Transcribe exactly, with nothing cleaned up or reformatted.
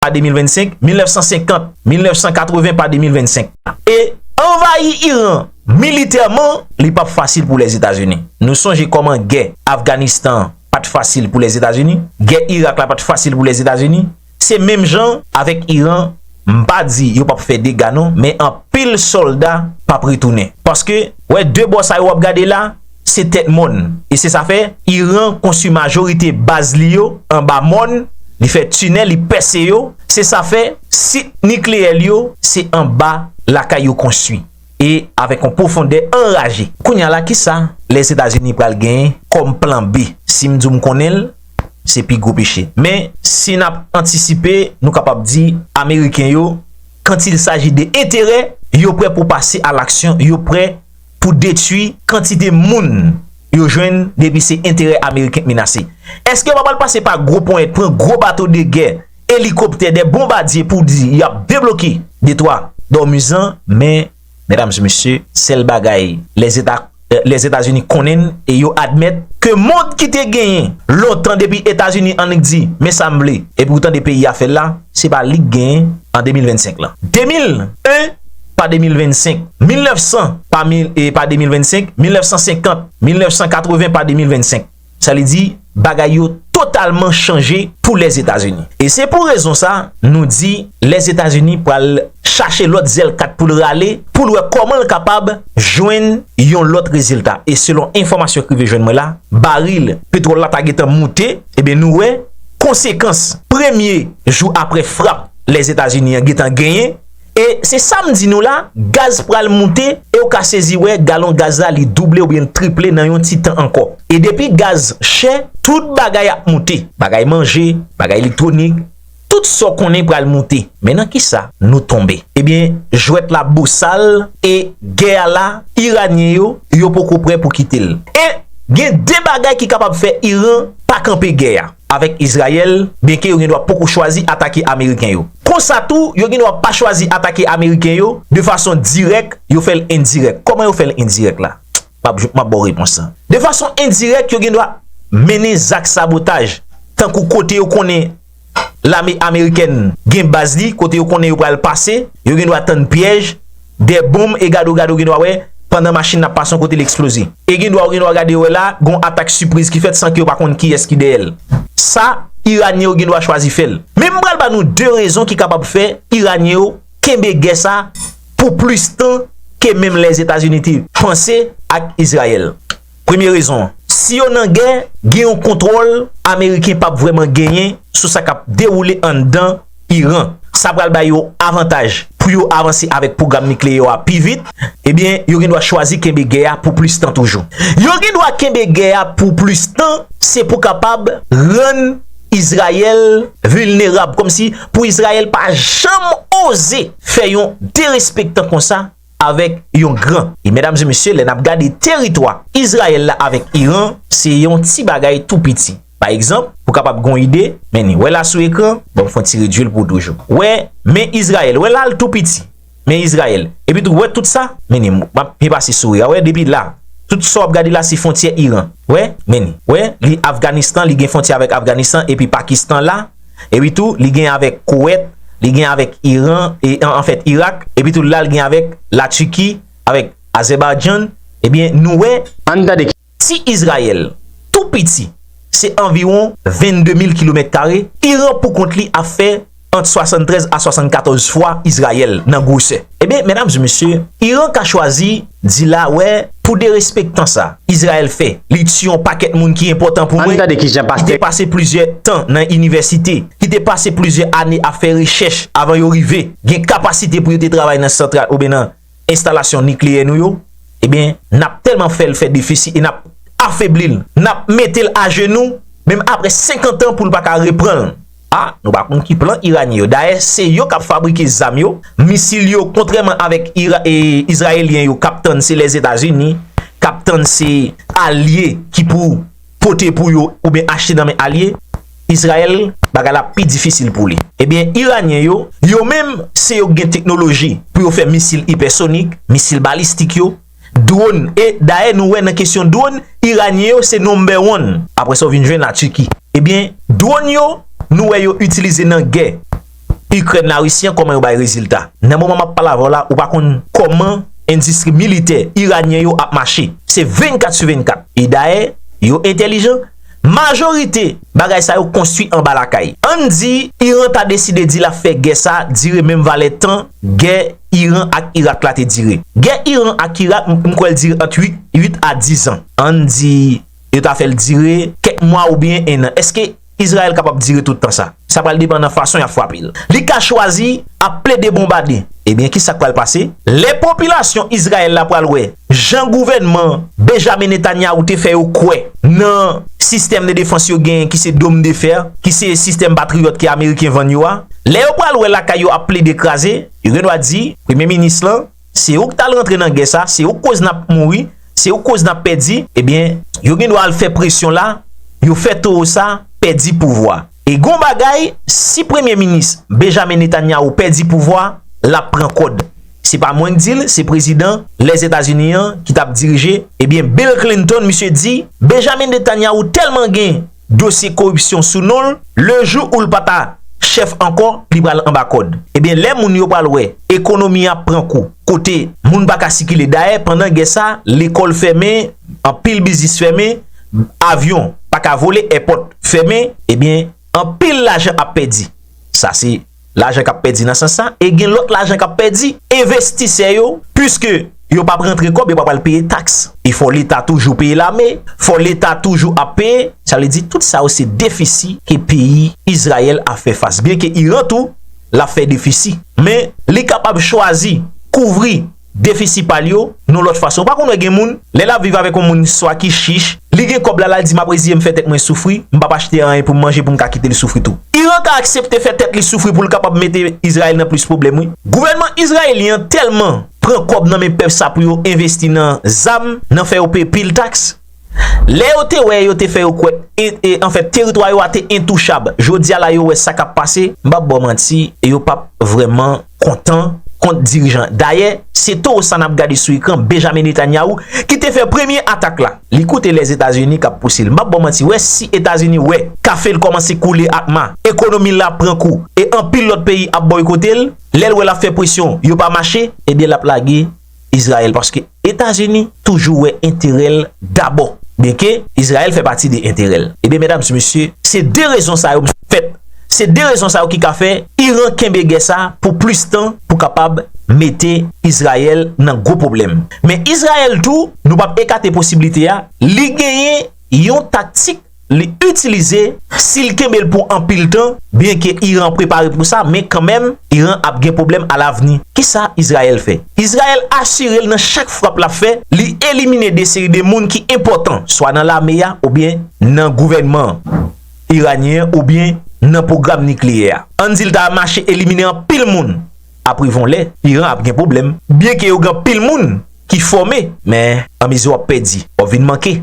pa de mil vennsenk, mil nèf san senkant, mil nèf san katreven pa de mil vennsenk. E anvayi Iran militèman, li p ap fasil pou Lèzetazini. Nou sonje kòman gè Afganistan an pa t fasil pou Lèzetazini, gè Irak la pa t fasil pou Lèzetazini. Se menm jan avèk Iran, m pa di yo p ap fè dega non, men anpil sòlda p ap retounen. Paske, wè, de bò sa yo w ap gade la, se tèt mòn. E se sa fè, Iran konstwi majorite baz li yo anba mòn, li fè tinèl, li pèse yo. Se sa fè, sit nikleyè l yo, se anba lakay yo konstwi. E avèk yon pwofondè anraje. Kounye a la, kisa Lèzetazini pral genyen kòm plan B? Si m di w m konnen l, se pi gwo peche. Men, si n ap antisipe, nou kapab di, Ameriken yo, quand il s'agit de enterè, yo prè pou pase a laksyon, yo prè pou detwi kantite moun yo jwenn depi se enterè ameriken k menase. Èske yo pa pral pase pa gwo ponyèt, pran gwo bato de gè, elikoptè, de bonbadye pou di y ap debloke detwa Dòmizan, men, medam e mesye, sèl bagay Lèzeta, Lèzetazini konnen e yo admèt ke mond ki te genyen lontan depi Etazini annik di, men sa m vle, epi w tande peyi a fè l la, se pa li k genyen an de mil vennsenk lan. De mil en pa de mil vennsenk, mil nèf san pa mil, e pa de mil vennsenk, mil nèf san senkant, mil nèf san katreven pa de mil vennsenk. Sa vle di, bagay yo totalman chanje pou Lèzetazini. E se pou rezon sa, nou di Lèzetazini pral chache lòt zèl kat pou l rale, pou l wè kòman l kapab jwenn yon lòt rezilta. E selon enfòmasyon k rive jwenn mwen la, baril petwòl la ta gentan moute, ebyen nou wè konsekans premye jou apre frap Lèzetazini an gentan genyen. E se sa m di nou la, gaz pral moute, e w ka sezi wè galon gaz la li double oubyen l triple nan yon ti tan ankò. E depi gaz chè, tout bagay ap moute. Bagay manje, bagay elektwonik, tout sa w konnen pral moute. Men nan kisa nou tonbe? Ebyen, jwèt la bosal e gè a la, Iranyen yo, yo poko prè pou kite l. E gen de bagay ki kapab fè Iran pa kanpe gè a avèk Izrayèl, byenke yo gendwa poko chwazi atake Ameriken yo. Konsa tou, yo gendwa pa chwazi atake Ameriken yo de fason dirèk, yo fè l endirèk. Kòman yo fè l endirèk la? M ap, m ap ba w repons lan. De fason endirèk, yo gendwa mennen zak sabotaj, tankou kote yo konnen lame amerikèn gen baz li, kote yo konnen yo pral pase, yo gendwa tann pyèj, de bonm e gade w, gade w gendwa wè, pandan machin nan ap pase yon kote l eksploze. E gendwa, ou gendwa gade wè la, gon atak sipriz ki fèt san ke yo pa konn kiyès ki dèyè l. Sa, Iranyen yo gendwa chwazi fè l. Men m pral ba nou de rezon ki kapab fè Iranyen yo kenbe gè sa pou plis tan ke menm Lèzetazini te panse ak Izrayèl. Premye rezon, si yo nan gè, gen yon kontwòl ameriken p ap vrèman genyen sou sa k ap dewoule anndan Iran. Sa pral ba yo avantaj pou yo avanse avèk pwogram nikleyè a pi vit. Ebyen, yo gendwa chwazi kenbe gè a pou plis tan toujou. Yo gendwa kenbe gè a pou plis tan, se pou kapab rann Izrayèl vilnerab, kòmsi pou Izrayèl pa janm oze fè yon derespektan konsa avèk yon gran. E medam e mesye, lè n ap gade teritwa Izrayèl la avèk Iran, se yon ti bagay tou piti. Pa egzanp, pou kapab gon ide, men ni wè la sou ekran, bon, m fè yon ti redui l pou w toujou. Wè, men Izrayèl, wè la l tou piti. Men Izrayèl. Epi tou, wè tout sa, men ni, m ap byen pase souri a. Wè, depi la, tout sa w ap gade la, se fwontyè Iran. Wè, men ni. Wè, li Afganistan, li gen fwontyè avèk Afganistan, epi Pakistan la. Epi tou, li gen avèk Kowèt, li gen avèk Iran, e an, anfèt, Irak. Epi tou, la, li gen avèk Latiki, avèk Azèbaydjan. Ebyen, nou wè, Ann tande ki ti Izrayèl, tou piti, se anviwon vennde mil kilomèt kare, Iran poukont li ap fè ant swasanntrèz a swasannkatòz fwa Izrayèl nan gwosè. Ebyen, medam e mesye, Iran ka chwazi di la wè, pou derespektan sa Izrayèl fè, li tiye yon pakèt moun ki enpòtan pou mwen, ki te pase plizyè tan nan inivèsite, ki te pase plizyè ane ap fè rechèch avan yo rive gen kapasite pou yo te travay nan santral oubyen nan enstalasyon nikleyè nou yo, ebyen, n ap tèlman fè l fè defisi e n ap afebli l, n ap mete l ajenou, menm apre senkant an pou l pa ka reprann l. A, nou pa konn ki plan Iranyen yo. Dayè, se yo k ap fabrike zam yo, misil yo, kontrèman avèk Ira-, e, Izrayelyen yo k ap tann se Lèzetazini, k ap tann se alye ki pou pote pou yo oubyen achte nan men alye, Izrayèl, bagay la pi difisil pou li. Ebyen, Iranyen yo, yo menm, se yo k gen teknoloji pou yo fè misil ipèsonik, misil balistik yo, dwòn. E dayè, nou wè nan kesyon dwòn, Iranyen yo se number one. Apre sa, w vin jwenn Latiki. Ebyen, dwòn yo, nou wè yo itilize nan gè Ikrèn Larisi an, kòman yo bay rezilta. Nan moman m ap pale avè w la, ou pa konn kòman endistri militè iranyen yo ap mache. Se vennkat sou vennkat. E dayè, yo entèlijan. Majorite bagay sa yo konstwi anba lakay. Ann di Iran ta deside di l ap fè gè sa dire menm valè tan gè Iran ak Irak la te dire. Gè Iran ak Irak, m m kwè l dire ant uit, uit a diz an. Ann di yo ta fè l dire kèk mwa oubyen en an. Èske Izrayèl kapab dire tout tan sa? Sa pral depann nan fason y ap frape l. Li ka chwazi ap plede bonbade. Ebyen, ki sa k pral pase? Lè popilasyon Izrayèl la pral wè jan gouvènman Benjamin Netanyahu te fè yo kwè nan sistèm de defans yo genyen, ki se dòm de fè, ki se sistèm patriyòt ke ameriken vann yo a, lè yo pral wè lakay yo ap plede kraze, yo gendwa di, premye minis lan, se ou k t al rantre nan gè sa, se ou k koz n ap mouri, se ou k koz n ap pèdi, ebyen, yo gendwa al fè presyon la, yo fè towo sa pèdi pouvwa. E gon bagay, si premye minis Benjamin Netanyahu pèdi pouvwa, l ap pran kòd. Se pa mwen k di l, se prezidan Lèzetazini an ki t ap dirije. Ebyen, Bill Clinton, misye di, Benjamin Netanyahu tèlman gen dosye koripsyon sou non l, le jou ou l pa ta chèf ankò, li pral anba kòd. Ebyen, lè moun yo pral wè ekonomi a pran kou, kote moun pa ka sikile, dayè, pandan gè sa, lekòl fèmen, anpil biznis fèmen, avyon pa ka vole, èpòt fèmen, ebyen, anpil lajan ap pèdi. Sa se lajan k ap pèdi nan sans sa, e gen lòt lajan k ap pèdi, envestisè yo, piske yo p ap rantre kòb, yo pa pral peye taks. E fò Leta toujou peye lame, fò Leta toujou ap peye. Sa vle di, tout sa yo se defisi ke peyi Izrayèl ap fè fas. Byenke Iran tou, l ap fè defisi. Men, li kapab chwazi kouvri defisi pa l yo nan lòt fason. Ou pa konn wè gen moun, lè l ap viv avèk yon moun swa ki chich, li gen kòb la, l al di, "M ap reziye m fè tèt mwen soufri, m p ap achte anyen pou m manje pou m ka kite l soufri tou." Iran ka aksepte fè tèt li soufri pou l kapab mete Izrayèl nan plis pwoblèm, wi. Gouvènman izrayelyen an tèlman pran kòb nan men pèp sa pou yo envesti nan zam, nan fè yo peye pil taks. Lè yo te wè, yo te fè yo kwè, e, e, anfèt, teritwa yo a te entouchab. Jodi a la, yo wè sa k ap pase, m p ap ba w manti, e yo p ap vrèman kontan kont dirijan. Dayè, se towo sa n ap gade sou ekran, Benjamin Netanyahu, ki te fè premye atak la. Li koute Lèzetazini k ap pouse l. M p ap ba w manti, wè si Etazini wè kafe l kòmanse koule ak ma, ekonomi l ap pran kou, e anpil lòt peyi ap bòykote l, lè l wè l ap fè presyon, yo pa mache, ebyen l ap lage Izrayèl, paske Etazini toujou wè enterè l dabò, byenke Izrayèl fè pati de enterè l. Ebyen, medam e mesye, se de rezon sa yo fèt. Se de rezon sa yo ki ka fè Iran kenbe gè sa pou plis tan pou kapab mete Izrayèl nan gwo pwoblèm. Men Izrayèl tou, nou p ap ekate posiblite a, li genyen yon taktik li itilize, si l kenbe l pou anpil tan, byenke Iran prepare pou sa, men kanmenm, Iran ap gen pwoblèm alavni. Kisa Izrayèl fè? Izrayèl asire l nan chak frap l ap fè, li elimine de seri de moun ki enpòtan, swa nan lame a, oubyen nan gouvènman iranyen an, oubyen nan pwogram nikleyè a. Ann di l ta mache elimine anpil moun. Ap rive yon lè, Iran ap gen pwoblèm. Byenke yo gen anpil moun ki fòme, men anmezi w ap pèdi, w ap vin manke.